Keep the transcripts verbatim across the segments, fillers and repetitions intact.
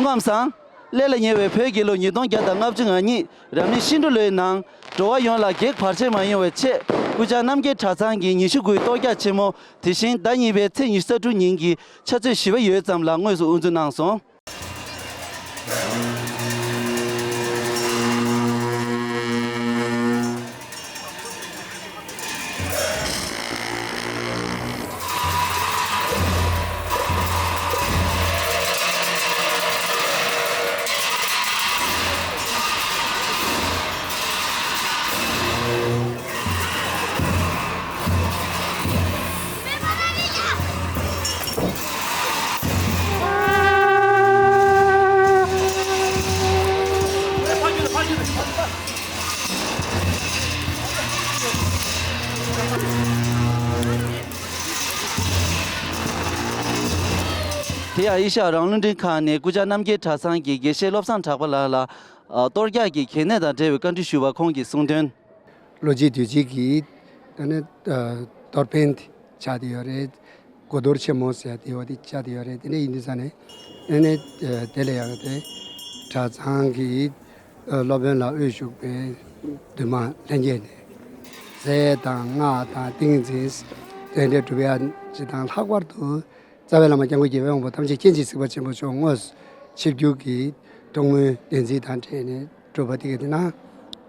ལམ་སང་། སླེབས་ལ་ཉེ་བའི་བོད་རྒྱལ་ལོ་ཉིས་སྟོང་བརྒྱ་དང་ལྔ་བཅུ་ང་གཉིས་རབ་གནས་ཤིང་འབྲུག་ལོའི་ནང་། འགྲོ་བ་ཡོངས་ལ་གེགས་བར་ཆད་མ་ཡོང་བའི་ཆེད། སྐུ་བཅར་རྣམ་རྒྱལ་གྲྭ་ཚང་གི་ཉི་ཤུ་དགུའི་གཏོར་རྒྱག་ཆེན་མོ། དེ་བཞིན་ཟླ་གཉིས་པའི་ཚེས་ཉི་ཤུ་རྩ་དྲུག་ཉིན་གྱི་ཆུ་ཚོད་བཞི་པ་ཡོལ་ཙམ་ལ་དངོས་སུ་དབུ་འཛུགས་གནང་སོང་། དེ་ཡང་ཨེ་ཤ་ཡ་རང་དབང་རླུང་འཕྲིན་ཁང་ནས་སྐུ་བཅར་རྣམ་རྒྱལ་གྲྭ་ཚང་གི་དགེ་བཤེས་བློ་བཟང་གྲགས་པ་ལགས་ལ། ཨ། གཏོར་རྒྱག་གི་གལ་གནད་དང་འབྲེལ་བའི་བཀའ་འདྲི་ཞུས་པར་ཁོང་གིས་གསུངས་དོན། ལོ་གཅིག་དུས་གཅིག་གི་ཨ་ནི་ཨ་གཏོར་ཕན་དེ་ཆགས་བསྡད་ཡོད་རེད། སྒོ་གཏོར་ཆེན་མོ་ཟེར་དེ་བ་དེ་ཆགས་བསྡད་ཡོད་རེད། དེ་འདྲ་ཡིན་དུས་ཙང་ནས་ཨ་ནི་ཨ་དེ་ལ་ཡང་དེ་གྲྭ་ཚང་གི་ཨ་སློབ་དཔོན་ལ་དབུ་བཞུགས་པའི་འདུས་མང་ལྷན་རྒྱས་ནས་རྫས་དང་སྔགས་དང་ཏིང་འཛིན་དེ་འདྲ་སྒྲུབ་ཡ་ཅིག་དང་ལྷག་པར་དུ། རྩ་བའི་བླ་མ་སྐྱབས་མགོན་རྒྱལ་བའི་དབང་པོ་ཐམས་ཅད་མཁྱེན་ཅིང་གཟིགས་པ་ཆེན་པོ་མཆོག་དངོས་སུ་ཆིབས་བསྒྱུར་གྱིས་ཐུགས་སྨོན་བདེན་ཚིག་དང་འབྲེལ་ནས་གྲུབ་པ་དེ་ག་དེ་ན།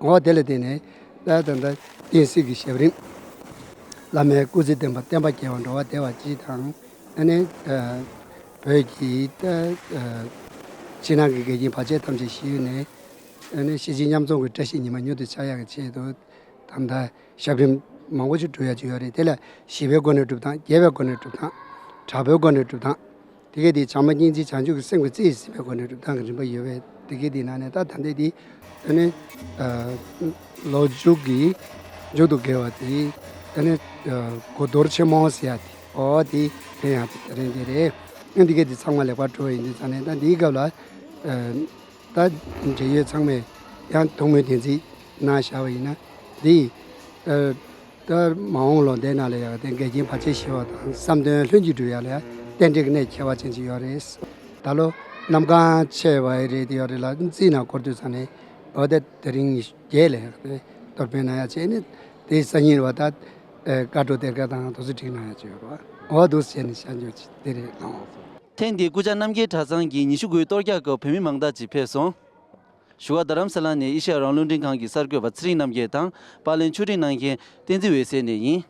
འོ་དེ་ལ་བརྟེན་ནས་ད་ད་ལྟ་བསྟན་སྲིད་ཀྱི་ཞབས་རིམ། བླ་མའི་སྐུ་ཚེ་བརྟན་པ་བསྟན་པ་རྒྱས་པ་འགྲོ་བ་བདེ་བ་སྤྱི་དང་། ཨ་ནི་བོད་ཀྱི་ད་ཕྱི་ནང་གི་འགལ་རྐྱེན་བར་ཆད་ཐམས་ཅད་ཞི་ནས། ཨ་ནི་གཞིས་བྱེས་མཉམ་འཛོམས་ཀྱི་བཀྲ་ཤིས་ཉི་མ་མྱུར་དུ་འཆར་ཡག་གི་ཆེད་དུ། ད་ལྟ་ཞབས་རིམ་མང་པོ་ཞིག་སྒྲུབ་ཡ་ཅིག་ཡོད་རེད། དེ་ལ་ཞི་བའི་སྒོ་ནས་སྒྲུབ་སྟངས། རྒྱས་པའི་སྒོ་ནས་སྒྲུབ་སྟངས། དྲག་པོའི་སྒོ་ནས་སྒྲུབ་སྟངས། དེ་གས་དེ་བྱམས་པ་སྙིང་རྗེ་བྱང་ཆུབ་ཀྱི་སེམས་ཀྱི་རྩིས་ཟིན་པའི་སྒོ་ནས་སྒྲུབ་སྟངས་ཀྱི་རིམ་པ་ཡོད་པས། དེ་གས་དེའི་ནང་ནས་ད་ད་ལྟའི་དེ་ཨ་ནི་ལོ་མཇུག་གི་མཇུག་ཏུ་དགེ་བ་དེ་ཨ་ནི་སྒོ་གཏོར་ཆེན་མོ་ཟེར་ཡ་དེ་འོ་དེ་ཕན་ཡག་དེ་དེ་རིང་དེ་རེད། ཨ་འདི་གས་དེ་ཚང་མ་ལེགས་པར་གྲུབ་པ་ཡིན་དུས་ཙང་ནས་ད་འདིའི་སྐབས་ལ། ད་འབྲེལ་ཡོད་ཚང་མས་ཡང་ཐུགས་སྨོན་བདེན་ཚིག་གནང་བཞག་པ་ཡིན་ན། འདི་ཨ་ད་མ་འོངས་ལོ་ཟླའི་ནང་ལ་ཡང་དེ་འགལ་རྐྱེན་བར་ཆད་ཞི་བ་དང་བསམ་དོན་ལྷུན་གྱིས་འགྲུབ་ཡ་ལ་ཡང་རྟེན་འབྲེལ་གྱི་གནད་ཁྱད་པར་ཅན་ཅིག་ཡོད་རེད། ད་ལོ་གནམ་གང་ཆེ་བ་རེད་དེ་ཡོད་རེད་ལ། རྩིས་ནང་སྐོར་དུས་ཙང་ནས་འོ་དེ་དེ་རིང་བརྒྱད་ལས་གཏོར་ཕན་གནང་ཡ་བྱས་ནས་དེ་སང་ཉིན་བ་ད་བཀའ་འགྲོ་གཏེར་ཁ་དང་དུས་ཚོད་སྒྲིག་གནང་ཡ་ཅིག་ཡོད་རེད་བ། འོ་འདུག་སེ་བྱས་ནས་བྱ་འཇོག་ཅིག་དེ་རེད་གནང་བ། ཐེངས་འདིའི་སྐུ་བཅར་རྣམ་རྒྱལ་གྲྭ་ཚང་གི་ཉི་ཤུ་དགུའི་གཏོར་རྒྱག་སྐབས་བོད་མི་མང་དག་ཅིག་ཕེབས་སོང་། བཞུགས་སྒར་རྡ་རམ་ས་ལ་ནས་ཨེ་ཤ་ཡ་རང་དབང་རླུང་འཕྲིན་ཁང་གི་གསར་འགོད་པ་ཚེ་རིང་རྣམ་རྒྱལ་དང་པར་ལེན་ཕྱོགས་སྒྲིག་གནང་མཁན་བསྟན་འཛིན་འོད་ཟེར་ནས་ཡིན།